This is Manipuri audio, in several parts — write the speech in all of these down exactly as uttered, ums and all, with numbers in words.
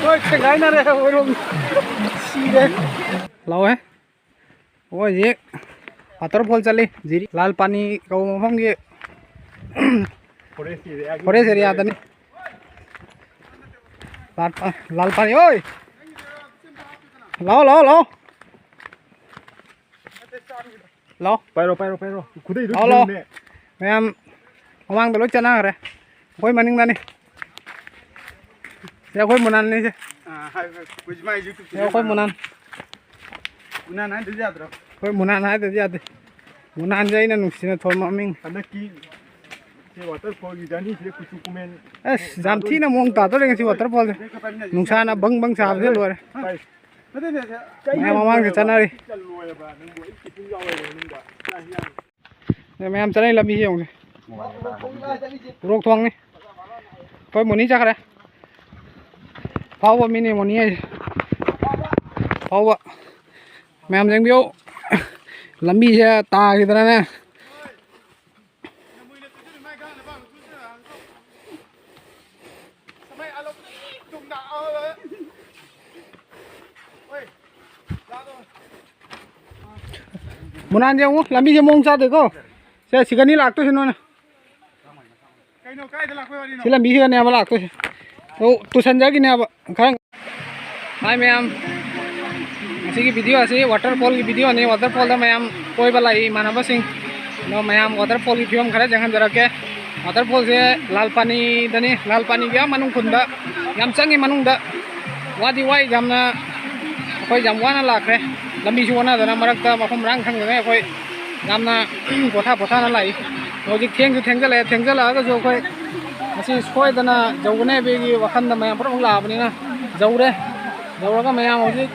ꯍꯣꯏ, ꯁꯦꯒꯥꯏꯅꯔꯦ, ꯑꯣꯏꯔꯣꯝ ꯁꯤꯔꯦ꯫ ꯂꯥꯛꯑꯣꯍꯦ꯫ ꯑꯩꯈꯣꯏ ꯍꯧꯖꯤꯛ waterfall ꯆꯠꯂꯤ, ꯖꯤꯔꯤ ꯂꯥꯜ ꯄꯥꯅꯤ ꯀꯧꯕ ꯃꯐꯝꯒꯤ forest area ꯗꯅꯤ꯫ ꯂꯥꯜ ꯄꯥ-, ꯂꯥꯜ ꯄꯥꯅꯤ ꯑꯣꯏ! ꯂꯥꯛꯑꯣ, ꯂꯥꯛꯑꯣ, ꯂꯥꯛꯑꯣ! ꯂꯥꯛꯑꯣ꯫ ꯄꯥꯏꯔꯣ, ꯄꯥꯏꯔꯣ, ꯄꯥꯏꯔꯣ꯫ ꯈꯨꯗꯩꯗꯣ ꯂꯥꯛꯑꯣ, ꯂꯥꯛꯑꯣ꯫ ꯁꯤꯖꯤꯟꯅꯧꯅꯦ꯫ ꯃꯌꯥꯝ ꯃꯃꯥꯡꯗ ꯂꯣꯏ ꯆꯠꯅꯈ꯭ꯔꯦ꯫ ꯑꯩꯈꯣꯏ ꯃꯅꯤꯡꯗꯅꯤ꯫ ꯁꯤ ꯑꯩꯈꯣꯏ ꯃꯨꯅꯥꯟꯅꯤ ꯁꯦ꯫ ꯑꯥ, ꯍꯥꯏ, ꯍꯥꯏ꯫ ꯍꯧꯖꯤꯛ ꯃꯥꯏ YouTube ꯁꯤ ꯑꯩꯈꯣꯏ ꯃꯨꯅꯥꯟ꯫ ꯃꯨꯅꯥꯟ ꯍꯥꯏꯗ꯭ꯔꯗꯤ ꯌꯥꯗ꯭ꯔꯣ? ꯑꯩꯈꯣꯏ ꯃꯨꯅꯥꯟ ꯍꯥꯏꯗ꯭ꯔꯗꯤ ꯌꯥꯗꯦ꯫ ꯃꯨꯅꯥꯟꯁꯦ ꯑꯩꯅ ꯅꯨꯡꯁꯤꯅ ꯊꯣꯟꯕ ꯃꯃꯤꯡ꯫ ꯍꯟꯗꯛꯀꯤ ꯁꯤ waterfall ꯒꯤ journey ꯁꯤꯗ ꯀꯨꯆꯨ ꯀꯨꯃꯦꯟ ꯑꯁ, ꯌꯥꯝ ꯊꯤꯅ ꯃꯑꯣꯡ ꯇꯥꯗꯣꯔꯦ ꯉꯁꯤ waterfall ꯁꯦ꯫ ꯅꯨꯡꯁꯥꯅ ꯕꯪ ꯕꯪ ꯁꯥꯕꯁꯦ ꯂꯣꯏꯔꯦ꯫ ꯍꯣꯏ꯫ ꯃꯌꯥꯝ ꯃꯃꯥꯡꯗ ꯆꯠꯅꯔꯤ꯫ ꯃꯌꯥꯝ ꯆꯠꯅꯔꯤ ꯂꯝꯕꯤꯁꯦ ꯌꯦꯡꯉꯨꯁꯦ꯫ ꯎꯔꯣꯛ ꯊꯣꯡꯅꯤ꯫ ꯑꯩꯈꯣꯏ ꯃꯣꯅꯤ ꯆꯠꯈ꯭ꯔꯦ꯫ ꯐꯥꯎꯕ ꯃꯤꯅꯤ ꯃꯣꯅꯤ ꯍꯥꯏꯁꯦ꯫ ꯐꯥꯎꯕ꯫ ꯃꯌꯥꯝ ꯌꯦꯡꯕꯤꯌꯨ꯫ ꯂꯝꯕꯤꯁꯦ ꯇꯥꯈꯤꯗꯅꯅꯦ꯫ ꯃꯨꯅꯥꯟꯁꯦ ꯌꯦꯡꯉꯨ, ꯂꯝꯕꯤꯁꯦ ꯃꯑꯣꯡ ꯆꯥꯗꯦꯀꯣ꯫ ꯁꯦ, ꯁꯤꯒꯅꯤ ꯂꯥꯛꯇꯣꯏꯁꯤ ꯅꯣꯏꯅ꯫ ꯁꯤ ꯂꯝꯕꯤꯁꯤꯗꯅꯦꯕ ꯂꯥꯛꯇꯣꯏꯁꯦ꯫ ꯑꯣ, ꯇꯨꯁꯟꯖꯈꯤꯅꯦꯕ ꯈꯔ꯫ ꯍꯥꯏ ꯃꯌꯥꯝ, ꯉꯁꯤꯒꯤ video ꯑꯁꯤ waterfall ꯒꯤ video ꯅꯤ꯫ Waterfall ꯗ ꯃꯌꯥꯝ ꯀꯣꯏꯕ ꯂꯥꯛꯏ ꯏꯃꯥꯟꯅꯕꯁꯤꯡ꯫ ꯑꯗꯣ ꯃꯌꯥꯝ waterfall ꯒꯤ ꯐꯤꯕꯝ ꯈꯔ ꯌꯦꯡꯍꯟꯖꯔꯛꯀꯦ꯫ Waterfall ꯁꯦ ꯂꯥꯜ ꯄꯥꯅꯤꯗꯅꯤ, ꯂꯥꯜ ꯄꯥꯅꯤꯒꯤ ꯑꯥ ꯃꯅꯨꯡ ꯈꯨꯟꯗ ꯌꯥꯝ ꯆꯪꯉꯤ ꯃꯅꯨꯡꯗ꯫ ꯋꯥꯗꯤ ꯋꯥꯏ ꯌꯥꯝꯅ, ꯑꯩꯈꯣꯏ ꯌꯥꯝ ꯋꯥꯅ ꯂꯥꯛꯈ꯭ꯔꯦ꯫ ꯂꯝꯕꯤꯁꯨ ꯑꯣꯟꯅꯗꯅ ꯃꯔꯛꯇ ꯃꯐꯝ ꯃꯔꯥꯡ ꯈꯪꯗꯅ ꯑꯩꯈꯣꯏ ꯌꯥꯝꯅ ꯄꯣꯊꯥ ꯄꯣꯊꯥꯅ ꯂꯥꯛꯏ꯫ ꯍꯧꯖꯤꯛ ꯊꯦꯡꯁꯨ ꯊꯦꯡꯖꯜꯂꯛꯑꯦ, ꯊꯦꯡꯖꯜꯂꯛꯑꯒꯁꯨ ꯑꯩꯈꯣꯏ ꯉꯁꯤ ꯁꯣꯏꯗꯅ ꯌꯧꯒꯅꯤ ꯍꯥꯏꯕꯒꯤ ꯋꯥꯈꯜꯗ ꯃꯌꯥꯝ ꯄꯨꯝꯅꯃꯛ ꯂꯥꯛꯑꯕꯅꯤꯅ ꯌꯧꯔꯦ꯫ ꯌꯧꯔꯒ ꯃꯌꯥꯝ ꯍꯧꯖꯤꯛ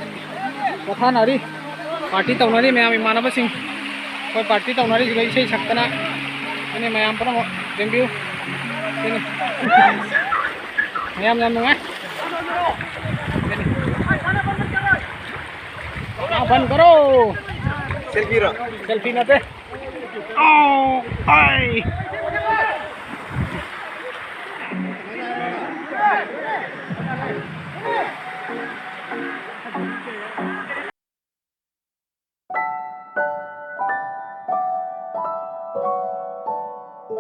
ꯄꯣꯊꯥꯅꯔꯤ, party ꯇꯧꯅꯔꯤ ꯃꯌꯥꯝ ꯏꯃꯥꯟꯅꯕꯁꯤꯡ꯫ ꯑꯩꯈꯣꯏ party ꯇꯧꯅꯔꯤꯁꯤꯗ ꯏꯁꯩ ꯁꯛꯇꯅ꯫ ꯑꯗꯨꯅꯤ ꯃꯌꯥꯝ ꯄꯨꯝꯅꯃꯛ ꯌꯦꯡꯕꯤꯌꯨ꯫ ꯁꯤꯅꯤ꯫ ꯃꯌꯥꯝ ꯌꯥꯝ ꯅꯨꯡꯉꯥꯏ꯫ ꯁꯤꯅꯤ꯫ ꯌꯥꯝ ꯐꯟ ꯀꯔꯣ꯫ Selfie ꯔꯣ? Selfie ꯅꯠꯇꯦ꯫ ꯑꯥꯎ, ꯑꯥꯏ꯫ Eh,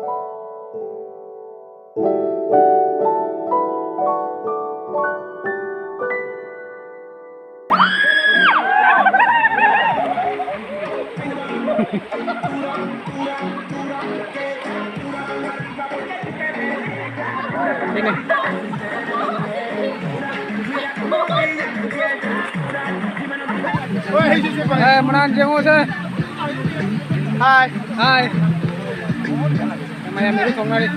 ꯃꯨꯅꯥꯟ ꯌꯦꯡꯉꯣꯁꯦ꯫ Hi꯫ Hi꯫ ꯃꯌꯥꯝ ꯂꯣꯏ ꯊꯣꯡꯅꯔꯤ꯫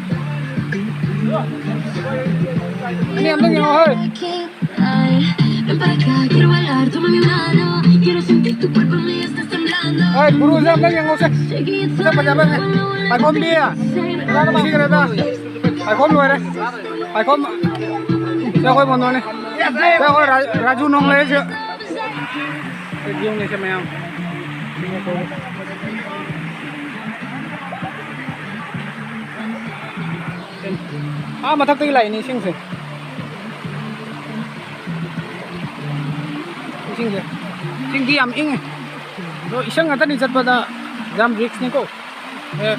ꯃꯤ ꯑꯝꯇꯪ ꯌꯦꯡꯉꯣ ꯍꯣꯏ꯫ Ay, ven para acá, quiero bailar, toma mi mano, quiero sentir tu cuerpo en mí, estás temblando. ꯍꯣꯏ, ꯒꯨꯔꯨꯁꯦ ꯑꯝꯇꯪ ꯌꯦꯡꯉꯣꯁꯦ꯫ ꯃꯁꯛ ꯐꯖꯕꯅꯦ꯫ ꯄꯥꯏꯈꯣꯝꯕꯤ꯫ ꯁꯤꯈ꯭ꯔꯦꯗ꯫ ꯄꯥꯏꯈꯣꯝ ꯂꯣꯏꯔꯦ꯫ ꯄꯥꯏꯈꯣꯝ꯫ ꯁꯤ ꯑꯩꯈꯣꯏ ꯃꯣꯅꯣꯅꯦ꯫ ꯁꯤ ꯑꯩꯈꯣꯏ ꯔꯥ-, ꯔꯥꯖꯨ ꯅꯣꯡ ꯂꯩꯔꯦ ꯁꯤ꯫ ꯌꯦꯡꯉꯨꯅꯦ ꯁꯤ ꯃꯌꯥꯝ꯫ ꯑꯥ ꯃꯊꯛꯇꯒꯤ ꯂꯥꯛꯏꯅꯦ ꯏꯁꯤꯡꯁꯦ꯫ ꯏꯁꯤꯡꯁꯦ꯫ ꯏꯁꯤꯡꯗꯤ ꯌꯥꯝ ꯏꯪꯉꯤ꯫ ꯑꯗꯣ ꯏꯁꯤꯡ ꯉꯥꯛꯇꯅꯤ ꯆꯠꯄꯗ ꯌꯥꯝ risk ꯅꯤꯀꯣ꯫ ꯑꯦ,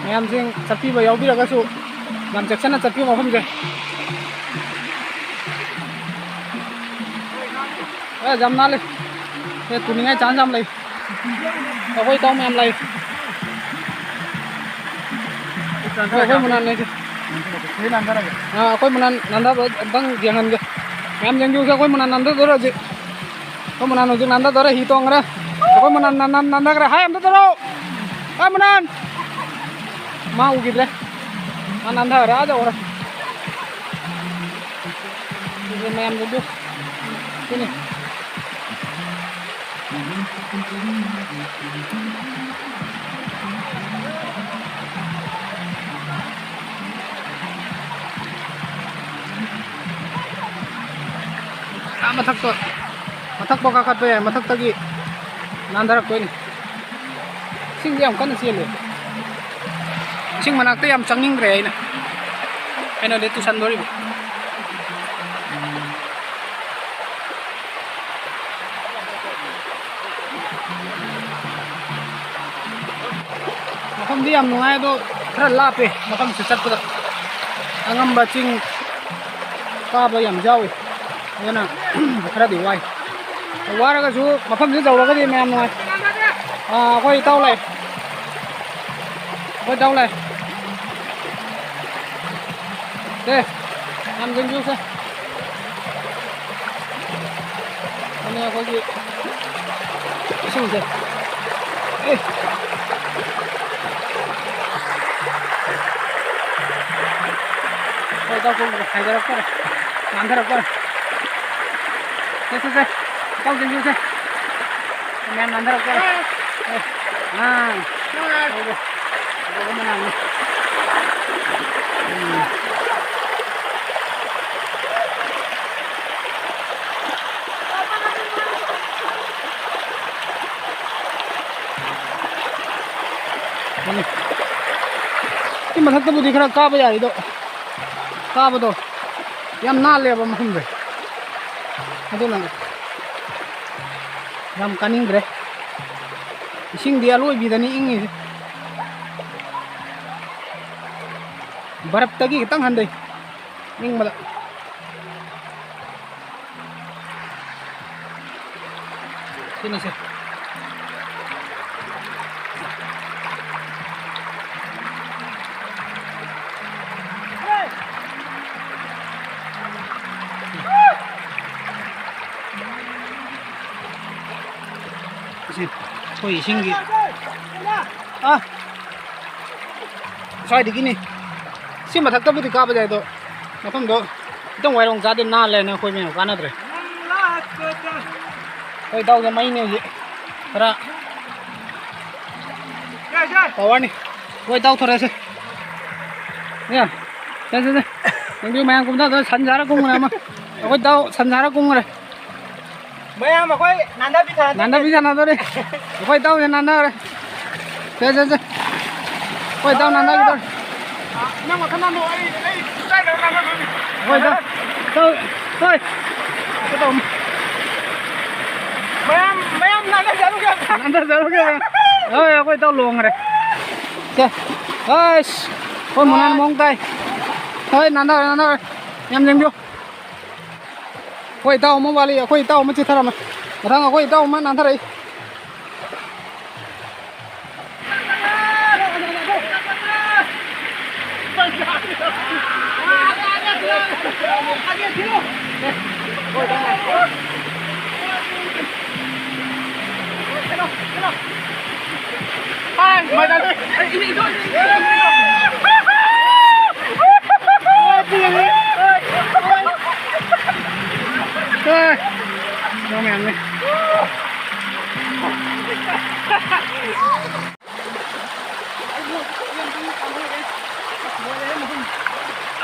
ꯃꯌꯥꯝꯁꯤꯡ ꯆꯠꯄꯤꯕ ꯌꯥꯎꯕꯤꯔꯒꯁꯨ ꯌꯥꯝ ꯆꯦꯛꯁꯤꯟꯅ ꯆꯠꯄꯤꯌꯨ ꯃꯐꯝꯁꯦ꯫ ꯑꯦ, ꯌꯥꯝ ꯅꯥꯜꯂꯤ꯫ ꯑꯦ, ꯇꯨꯅꯤꯡꯉꯥꯏ chance ꯌꯥꯝ ꯂꯩ꯫ ꯑꯩꯈꯣꯏ ꯏꯇꯥꯎ ꯃꯌꯥꯝ ꯂꯥꯛꯏ꯫ ꯑꯩꯈꯣꯏ ꯃꯅꯥꯟ ꯂꯩꯁꯦ꯫ ꯑꯥ, ꯑꯩꯈꯣꯏ ꯃꯅꯥꯟ ꯅꯥꯟꯊꯕ ꯑꯝꯇꯪ ꯌꯦꯡꯍꯟꯒꯦ꯫ ꯃꯌꯥꯝ ꯌꯦꯡꯕꯤꯌꯨꯁꯦ, ꯑꯩꯈꯣꯏ ꯃꯅꯥꯟ ꯅꯥꯟꯊꯗꯣꯔꯦ ꯍꯧꯖꯤꯛ꯫ ꯑꯩꯈꯣꯏ ꯃꯅꯥꯟ ꯍꯧꯖꯤꯛ ꯅꯥꯟꯊꯗꯣꯔꯦ, ꯍꯤ ꯇꯣꯡꯈ꯭ꯔꯦ꯫ ꯑꯩꯈꯣꯏ ꯃꯅꯥꯟ ꯅꯥꯟ-, ꯅꯥꯟ-, ꯅꯥꯟꯊꯈ꯭ꯔꯦ꯫ ꯍꯥꯏ ꯑꯝꯇ ꯇꯧꯔꯛꯑꯣ꯫ ꯍꯥꯏ ꯃꯅꯥꯟ꯫ ꯃꯥ ꯎꯈꯤꯗ꯭ꯔꯦ꯫ ꯃꯥ ꯅꯥꯟꯊꯈ꯭ꯔꯦ, ꯑꯥ ꯌꯧꯈ꯭ꯔꯦ꯫ ꯁꯤꯁꯦ ꯃꯌꯥꯝ ꯌꯦꯡꯕꯤꯌꯨ꯫ ꯁꯤꯅꯤ꯫ ꯑꯥ ꯃꯊꯛꯇ, ꯃꯊꯛꯐꯥꯎ ꯀꯥꯈꯠꯄ ꯌꯥꯏ, ꯃꯊꯛꯇꯒꯤ ꯅꯥꯟꯊꯔꯛꯇꯣꯏꯅꯤ꯫ ꯏꯁꯤꯡꯁꯦ ꯌꯥꯝ ꯀꯟꯅ ꯆꯦꯜꯂꯦ꯫ ꯏꯁꯤꯡ ꯃꯅꯥꯛꯇ ꯌꯥꯝ ꯆꯪꯅꯤꯡꯗ꯭ꯔꯦ ꯑꯩꯅ꯫ ꯑꯩꯅꯗꯤ ꯇꯨꯁꯟꯗꯣꯔꯤꯕ꯫ ꯃꯐꯝꯗꯤ ꯌꯥꯝ ꯅꯨꯡꯉꯥꯏ, ꯑꯗꯣ ꯈꯔ ꯂꯥꯞꯄꯦ ꯃꯐꯝꯁꯦ ꯆꯠꯄꯗ꯫ ꯑꯉꯝꯕ ꯆꯤꯡ ꯀꯥꯕ ꯌꯥꯝ ꯌꯥꯎꯏ, ꯑꯗꯨꯅ ꯈꯔꯗꯤ ꯋꯥꯏ꯫ ꯋꯥꯔꯒꯁꯨ ꯃꯐꯝꯁꯤ ꯌꯧꯔꯒꯗꯤ ꯃꯌꯥꯝ ꯅꯨꯡꯉꯥꯏ꯫ ꯑꯥ, ꯑꯩꯈꯣꯏ ꯏꯇꯥꯎ ꯂꯩ, ꯑꯩꯈꯣꯏ ꯏꯇꯥꯎ ꯂꯩ꯫ ꯁꯦ, ꯌꯥꯝ ꯌꯦꯡꯕꯤꯌꯨꯁꯦ꯫ ꯑꯗꯨꯅ ꯑꯩꯈꯣꯏꯒꯤ ꯏꯁꯤꯡꯁꯦ꯫ ꯑꯦ꯫ ꯍꯣꯏ, ꯏꯇꯥꯎ ꯀꯨꯝꯈ꯭ꯔꯦ, ꯍꯥꯏꯊꯔꯛꯇꯣꯔꯦ, ꯅꯥꯟꯊꯔꯛꯇꯣꯔꯦ꯫ ꯁꯦ, ꯁꯦ, ꯁꯦ, ꯏꯇꯥꯎ ꯆꯦꯟꯕꯤꯌꯨꯁꯦ꯫ ꯃꯌꯥꯝ ꯅꯥꯟꯊꯔꯛꯇꯣꯔꯦ꯫ ꯑꯦ, ꯑꯥ꯫ ꯍꯣꯏ, ꯍꯣꯏ꯫ ꯐꯖꯕ ꯃꯌꯥꯝꯅꯤ꯫ ꯎꯝ꯫ ꯁꯤ ꯃꯊꯛꯇꯕꯨꯗꯤ ꯈꯔ ꯀꯥꯕ ꯌꯥꯏ, ꯑꯗꯣ ꯀꯥꯕꯗꯣ ꯌꯥꯝ ꯅꯥꯜꯂꯦꯕ ꯃꯐꯝꯁꯦ, ꯑꯗꯨꯅ ꯌꯥꯝ ꯀꯥꯅꯤꯡꯗ꯭ꯔꯦ꯫ ꯏꯁꯤꯡꯗꯤ ꯑꯂꯣꯏꯕꯤꯗꯅꯤ ꯏꯪꯉꯤꯁꯦ, ꯕꯔꯞꯇꯒꯤ ꯈꯤꯇꯪ ꯍꯟꯊꯩ ꯏꯪꯕꯗ꯫ ꯁꯤꯅꯤꯁꯦ꯫ ꯁꯤ ꯑꯩꯈꯣꯏ ꯏꯁꯤꯡꯒꯤ, ꯑꯥ, ꯁ꯭ꯋꯥꯏꯗꯒꯤꯅꯤ꯫ ꯁꯤ ꯃꯊꯛꯇꯕꯨꯗꯤ ꯀꯥꯕ ꯌꯥꯏ, ꯑꯗꯣ ꯃꯐꯝꯗꯣ ꯈꯤꯇꯪ ꯋꯥꯏꯔꯣꯡ ꯆꯥꯗꯦ, ꯅꯥꯜꯂꯦꯅ ꯑꯩꯈꯣꯏ ꯃꯌꯥꯝ ꯀꯥꯟꯅꯗ꯭ꯔꯦ꯫ ꯑꯩꯈꯣꯏ ꯏꯇꯥꯎꯁꯦ ꯃꯩꯅꯦ ꯍꯧꯖꯤꯛ ꯈꯔ ꯄꯋꯥꯔꯅꯤ꯫ ꯑꯩꯈꯣꯏ ꯏꯇꯥꯎ ꯊꯣꯔꯛꯑꯁꯦ꯫ ꯌꯥ, ꯁꯦ, ꯁꯦ, ꯁꯦ꯫ ꯅꯪꯁꯨ ꯃꯌꯥꯝ ꯀꯨꯝꯊꯗꯣꯏ ꯁꯟ ꯁꯥꯔ ꯀꯨꯝꯈ꯭ꯔꯦ ꯑꯃ꯫ ꯑꯩꯈꯣꯏ ꯏꯇꯥꯎ ꯁꯟ ꯁꯥꯔ ꯀꯨꯝꯈ꯭ꯔꯦ꯫ ꯃꯌꯥꯝ ꯑꯩꯈꯣꯏ ꯅꯥꯟꯊꯕꯤ ꯁꯥꯟꯅꯗꯣꯏꯅꯦ꯫ ꯅꯥꯟꯊꯕꯤ ꯁꯥꯟꯅꯗꯣꯔꯦ꯫ ꯑꯩꯈꯣꯏ ꯏꯇꯥꯎꯁꯦ ꯅꯥꯟꯊꯈ꯭ꯔꯦ꯫ ꯁꯦ, ꯁꯦ, ꯁꯦ꯫ ꯑꯩꯈꯣꯏ ꯏꯇꯥꯎ ꯅꯥꯟꯊꯈꯤꯗꯣꯔꯦ꯫ ꯅꯪ ꯃꯊꯟ ꯅꯥꯟꯊꯣꯛꯑꯣ, ꯑꯩ, ꯑꯩ ꯀꯥꯏꯗ ꯅꯥꯟꯊꯗꯣꯏꯅꯣ? ꯑꯩꯈꯣꯏ ꯏꯇꯥꯎ, ꯏꯇꯥꯎ, ꯍꯣꯏ꯫ ꯏꯇꯥꯎ꯫ ꯃꯌꯥꯝ, ꯃꯌꯥꯝ ꯅꯥꯟꯊꯖꯔꯨꯒꯦ꯫ ꯅꯥꯟꯊꯖꯔꯨꯒꯦ꯫ ꯍꯣꯏ, ꯑꯩꯈꯣꯏ ꯏꯇꯥꯎ ꯂꯣꯡꯈ꯭ꯔꯦ꯫ ꯁꯦ, ꯑꯁ, ꯑꯩꯈꯣꯏ ꯃꯣꯅꯥꯅ ꯃꯑꯣꯡ ꯇꯥꯏ꯫ ꯍꯣꯏ, ꯅꯥꯟꯊꯔꯦ, ꯅꯥꯟꯊꯔꯦ꯫ ꯌꯥꯝ ꯌꯦꯡꯕꯤꯌꯨ꯫ ꯑꯩꯈꯣꯏ ꯏꯇꯥꯎ ꯑꯃ ꯋꯥꯠꯂꯤ, ꯑꯩꯈꯣꯏ ꯏꯇꯥꯎ ꯑꯃ ꯆꯤꯊꯔꯝꯃꯦ꯫ ꯃꯊꯪ ꯑꯩꯈꯣꯏ ꯏꯇꯥꯎ ꯑꯃ ꯅꯥꯟꯊꯔꯛꯏ꯫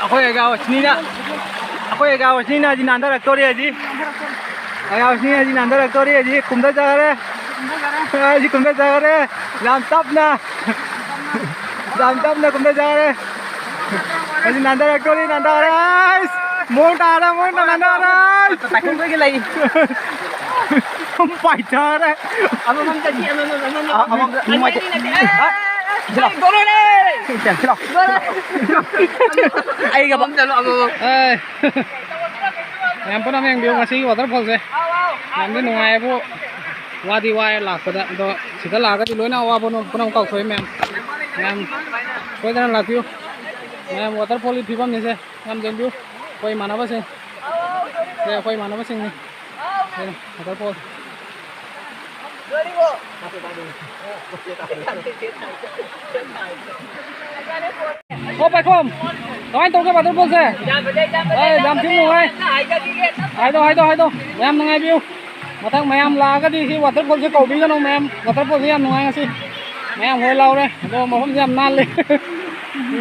ꯑꯩꯈꯣꯏ ꯑꯒꯥꯎꯁꯤꯅꯤꯅ, ꯑꯩꯈꯣꯏ ꯑꯒꯥꯎꯁꯤꯅꯤꯅ ꯍꯧꯖꯤꯛ ꯅꯥꯟꯊꯔꯛꯇꯣꯔꯦ ꯍꯧꯖꯤꯛ꯫ ꯑꯒꯥꯎꯁꯤꯅꯤ ꯍꯧꯖꯤꯛ ꯅꯥꯟꯊꯔꯛꯇꯣꯔꯦ ꯍꯧꯖꯤꯛ꯫ ꯀꯨꯝꯊꯖꯈꯔꯦ꯫ ꯍꯧꯖꯤꯛ ꯀꯨꯝꯊꯖꯈꯔꯦ꯫ ꯌꯥꯝ ꯇꯞꯅ꯫ ꯌꯥꯝ ꯇꯞꯅ ꯀꯨꯝꯊꯖꯈꯔꯦ꯫ ꯍꯧꯖꯤꯛ ꯅꯥꯟꯊꯔꯛꯇꯣꯔꯤ, ꯅꯥꯟꯊꯔꯦ꯫ ꯑꯩꯁ! ꯃꯑꯣꯡ ꯇꯥꯔꯦ, ꯃꯑꯣꯡ ꯇꯥꯅ ꯅꯥꯟꯊꯔꯦ꯫ ꯑꯩꯁ! ꯄꯥꯏꯈꯣꯝꯕꯒꯤ ꯂꯩ꯫ ꯄꯥꯏꯊꯔꯦ꯫ ꯑꯃꯃꯝ ꯆꯠꯁꯤ, ꯑꯃꯃꯝ, ꯑꯃꯃꯝ꯫ ꯑ-, ꯑꯃꯃꯝ꯫ ꯑꯅꯤ, ꯑꯅꯤ ꯅꯠꯇꯦ꯫ ꯑ, ꯑ, ꯁꯤꯂꯥꯎ꯫ ꯗꯣꯂꯣꯔꯦ! ꯁꯤꯂꯥꯎ꯫ ꯑꯩꯒ ꯑꯃꯃꯝ ꯆꯠꯂꯣ, ꯑꯃꯃꯝ꯫ ꯑꯦ꯫ ꯃꯌꯥꯝ ꯄꯨꯟꯅ ꯑꯃ ꯌꯦꯡꯕꯤꯌꯨ ꯉꯁꯤꯒꯤ waterfallꯁꯦ꯫ ꯌꯥꯝꯗꯤ ꯅꯨꯡꯉꯥꯏꯕꯨ꯫ ꯋꯥꯗꯤ ꯋꯥꯏ ꯂꯥꯛꯄꯗ, ꯑꯗꯣ ꯁꯤꯗ ꯂꯥꯛꯑꯒꯗꯤ ꯂꯣꯏꯅ ꯑꯋꯥꯕ ꯄꯨꯝꯅꯃꯛ ꯀꯥꯎꯊꯣꯛꯑꯦ ꯃꯌꯥꯝ꯫ ꯃꯌꯥꯝ ꯁꯣꯏꯗꯅ ꯂꯥꯛꯄꯤꯌꯨ꯫ ꯃꯌꯥꯝ waterfallꯒꯤ ꯐꯤꯕꯝꯅꯤꯁꯦ꯫ ꯌꯥꯝ ꯌꯦꯡꯕꯤꯌꯨ꯫ ꯑꯩꯈꯣꯏ ꯏꯃꯥꯟꯅꯕꯁꯤꯡ꯫ ꯁꯦ ꯑꯩꯈꯣꯏ ꯏꯃꯥꯟꯅꯕꯁꯤꯡꯅꯤ꯫ ꯁꯦ waterfall꯫ ꯑꯣ ꯄꯥꯏꯈꯣꯝ, ꯀꯃꯥꯏꯅ ꯇꯧꯒꯦ waterfallꯁꯦ? ꯑꯦ, ꯌꯥꯝ ꯊꯤꯅ ꯅꯨꯡꯉꯥꯏ꯫ ꯍꯥꯏꯗꯣ, ꯍꯥꯏꯗꯣ, ꯍꯥꯏꯗꯣ꯫ ꯃꯌꯥꯝ ꯅꯨꯡꯉꯥꯏꯕꯤꯌꯨ꯫ ꯃꯊꯪ ꯃꯌꯥꯝ ꯂꯥꯛꯑꯒꯗꯤ ꯁꯤ waterfallꯁꯦ ꯀꯧꯕꯤꯒꯅꯨ ꯃꯌꯥꯝ꯫ Waterfallꯁꯦ ꯌꯥꯝ ꯅꯨꯡꯉꯥꯏ ꯉꯁꯤ꯫ ꯃꯌꯥꯝ ꯍꯣꯏ ꯂꯥꯎꯔꯦ꯫ ꯑꯗꯣ ꯃꯐꯝꯁꯦ ꯌꯥꯝ ꯅꯥꯜꯂꯦ꯫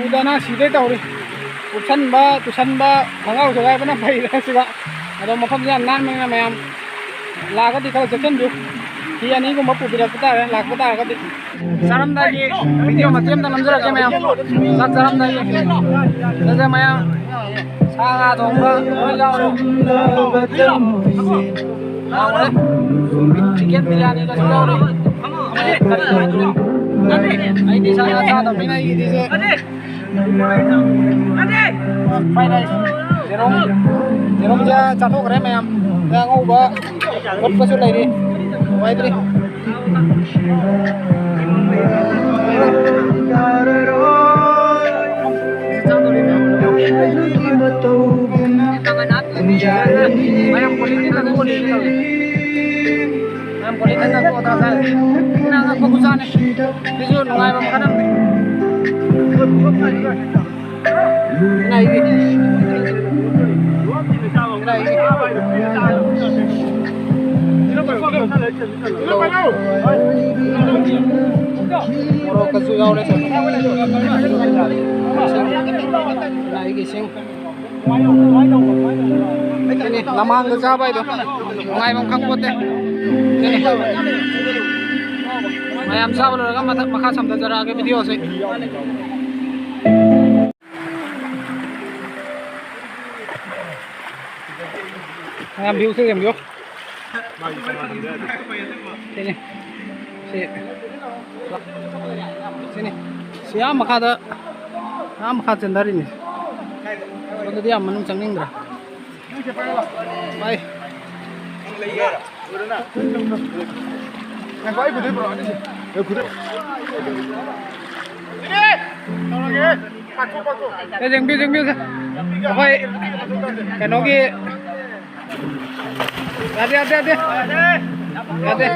ꯎꯗꯅ ꯁꯤꯗꯣꯏ ꯇꯧꯔꯤ꯫ ꯎꯞꯁꯟꯕ, ꯇꯨꯁꯟꯕ, ꯈꯣꯡꯒ꯭ꯔꯥꯎ ꯁꯦꯒꯥꯏꯕꯅ ꯐꯩꯔꯦ ꯁꯤꯗ꯫ ꯑꯗꯣ ꯃꯐꯝꯁꯦ ꯌꯥꯝ ꯅꯥꯟꯕꯅꯤꯅ ꯃꯌꯥꯝ ꯂꯥꯛꯑꯒꯗꯤ ꯈꯔ ꯆꯦꯛꯁꯤꯟꯕꯤꯌꯨ꯫ ꯍꯤ ꯑꯅꯤꯒꯨꯝꯕ ꯄꯨꯕꯤꯔꯛꯄ ꯇꯥꯔꯦ, ꯂꯥꯛꯄ ꯇꯥꯔꯒꯗꯤ꯫ ꯆꯥꯔꯝꯗꯥꯏꯒꯤ video ꯃꯇꯦꯛ ꯑꯝꯇ ꯅꯝꯖꯔꯛꯀꯦ ꯃꯌꯥꯝ꯫ ꯆꯥꯛ ꯆꯥꯔꯝꯗꯥꯏꯒꯤ꯫ ꯁꯤꯗ ꯃꯌꯥꯝ ꯁꯥ ꯉꯥ ꯊꯣꯡꯕ ꯂꯣꯏ ꯌꯥꯎꯔꯦ꯫ ꯌꯥꯎꯔꯦ꯫ Chicken biriyaniꯒꯁꯨ ꯌꯥꯎꯔꯦ꯫ ꯑꯩꯗꯤ ꯁꯥ ꯉꯥ ꯆꯥꯗꯕꯅꯤꯅ ꯑꯩꯒꯤꯗꯤ ꯁꯦ fried rice, ꯌꯦꯔꯨꯝ, ꯌꯦꯔꯨꯝꯁꯦ ꯆꯥꯊꯣꯛꯈ꯭ꯔꯦ ꯃꯌꯥꯝ꯫ ꯑꯗ ꯑꯉꯧꯕ ꯐꯨꯠꯄꯁꯨ ꯂꯩꯔꯤ, ꯅꯨꯡꯉꯥꯏꯇ꯭ꯔꯤ꯫ ꯃꯌꯥꯝ ꯄꯣꯂꯤꯊꯤꯟ ꯂꯪꯊꯣꯛꯑꯣ, ꯅꯪ ꯄꯣꯂꯤꯊꯤꯟ ꯂꯪꯊꯣꯛꯑꯣ, ꯇꯥ ꯇꯥꯔꯦ꯫ ꯅꯪ ꯑꯉꯛꯄ ꯈꯨꯆꯥꯅꯤ꯫ ꯁꯤꯁꯨ ꯅꯨꯡꯉꯥꯏꯕ ꯃꯈꯜ ꯑꯃꯅꯤ꯫ ꯅꯥꯏꯒꯤ꯫ ꯅꯥꯏꯒꯤ꯫ ꯃꯣꯔꯣꯛꯀꯁꯨ ꯌꯥꯎꯔꯦ꯫ ꯅꯥꯏꯒꯤ ꯁꯤꯡ꯫ ꯁꯤꯅꯤ, ꯂꯃꯥꯡꯗ ꯆꯥꯕ ꯍꯥꯏꯗꯣ ꯅꯨꯡꯉꯥꯏꯐꯝ ꯈꯪꯄꯣꯠꯇꯦ꯫ ꯁꯤꯅꯤ꯫ ꯃꯌꯥꯝ ꯆꯥꯕ ꯂꯣꯏꯔꯒ ꯃꯊꯛ ꯃꯈꯥ ꯁꯝꯊꯖꯔꯛꯑꯒꯦ videoꯁꯦ꯫ ꯃꯌꯥꯝ viewꯁꯦ ꯌꯦꯡꯕꯤꯌꯨ꯫ ꯁꯤꯅꯤ꯫ ꯁꯤ꯫ ꯁꯤꯅꯤ꯫ ꯁꯤ ꯑꯥ ꯃꯈꯥꯗ, ꯑꯥ ꯃꯈꯥ ꯆꯦꯟꯊꯔꯤꯅꯤ꯫ ꯁꯣꯝꯗꯗꯤ ꯌꯥꯝ ꯃꯅꯨꯡ ꯆꯪꯅꯤꯡꯗ꯭ꯔꯦ꯫ ꯚꯥꯏ꯫ ꯑꯦ, ꯌꯦꯡꯕꯤꯌꯨ, ꯌꯦꯡꯕꯤꯌꯨ, ꯁꯦ꯫ ꯑꯩꯈꯣꯏ ꯀꯩꯅꯣꯒꯤ ꯌꯥꯗꯦ, ꯌꯥꯗꯦ, ꯌꯥꯗꯦ꯫ ꯌꯥꯗꯦ꯫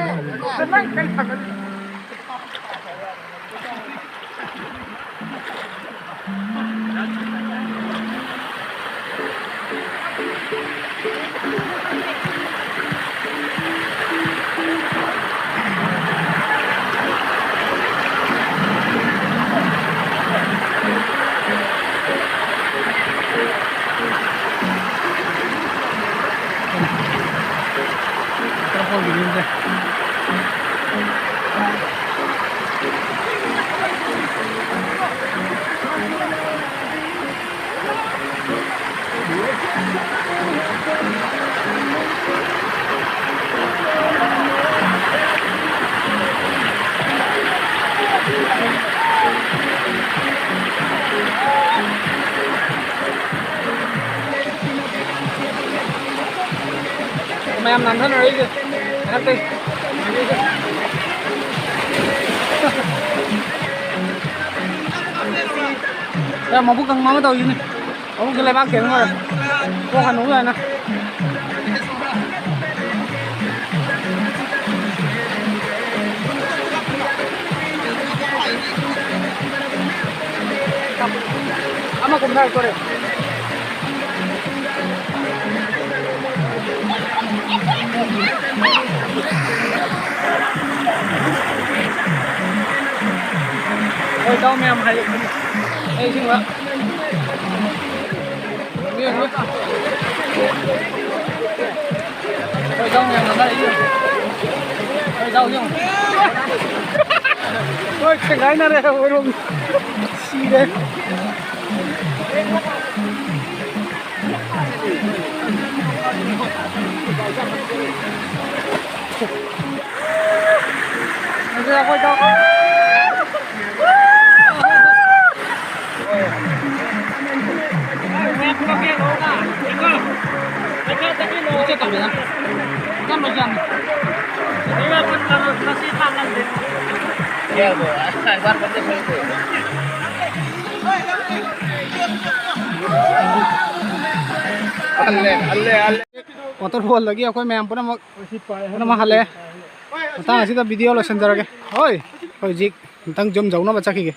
Waterfall view ꯁꯦ꯫ ꯃꯌꯥꯝ ꯅꯥꯟꯊꯅꯔꯛꯏꯁꯦ ꯍꯟꯗꯛꯇꯩ꯫ ꯈꯔ ꯃꯕꯨꯛ ꯀꯪꯕ ꯑꯃ ꯇꯧꯁꯤꯅꯦ꯫ ꯃꯕꯨꯛꯁꯦ ꯂꯩꯕꯥꯛ ꯊꯦꯡ ꯂꯣꯏꯔꯦ꯫ ꯈꯣꯡ ꯍꯟꯅꯨ ꯀꯥꯏꯅ꯫ ꯑꯃ ꯀꯨꯝꯊꯔꯛꯇꯣꯔꯦ꯫ ꯍꯣꯏ, ꯏꯇꯥꯎ ꯃꯌꯥꯝ ꯍꯥꯏ-, ꯑꯩ ꯏꯁꯤꯡ ꯂ-, ꯌꯦꯡꯉꯨ, ꯌꯦꯡꯉꯨ꯫ ꯍꯣꯏ, ꯏꯇꯥꯎ ꯃꯌꯥꯝ ꯂꯥꯛꯅꯔꯦ, ꯌꯦꯡꯉꯨ꯫ ꯍꯣꯏ, ꯏꯇꯥꯎ, ꯌꯦꯡꯉꯨ꯫ ꯍꯣꯏ, ꯁꯦꯒꯥꯏꯅꯔꯦ, ꯍꯣꯏꯔꯣꯝ꯫ ꯁꯤꯔꯦ꯫ ꯑꯗꯨ ꯑꯩꯈꯣꯏ ꯇꯧ-, ꯋꯥꯇꯔꯐꯣꯜ ꯗꯒꯤ ꯑꯩꯈꯣꯏ ꯃꯌꯥꯝ ꯄꯨꯝꯅꯃꯛ, ꯄꯨꯝꯅꯃꯛ ꯍꯜꯂꯛꯑꯦ꯫ ꯃꯇꯥꯡ ꯑꯁꯤꯗ ꯚꯤꯗꯤꯑꯣ ꯂꯣꯏꯁꯤꯟꯖꯔꯒꯦ꯫ ꯍꯣꯏ, ꯍꯧꯖꯤꯛ ꯑꯝꯇꯪ ꯌꯨꯝ ꯌꯧꯅꯕ ꯆꯠꯈꯤꯒꯦ꯫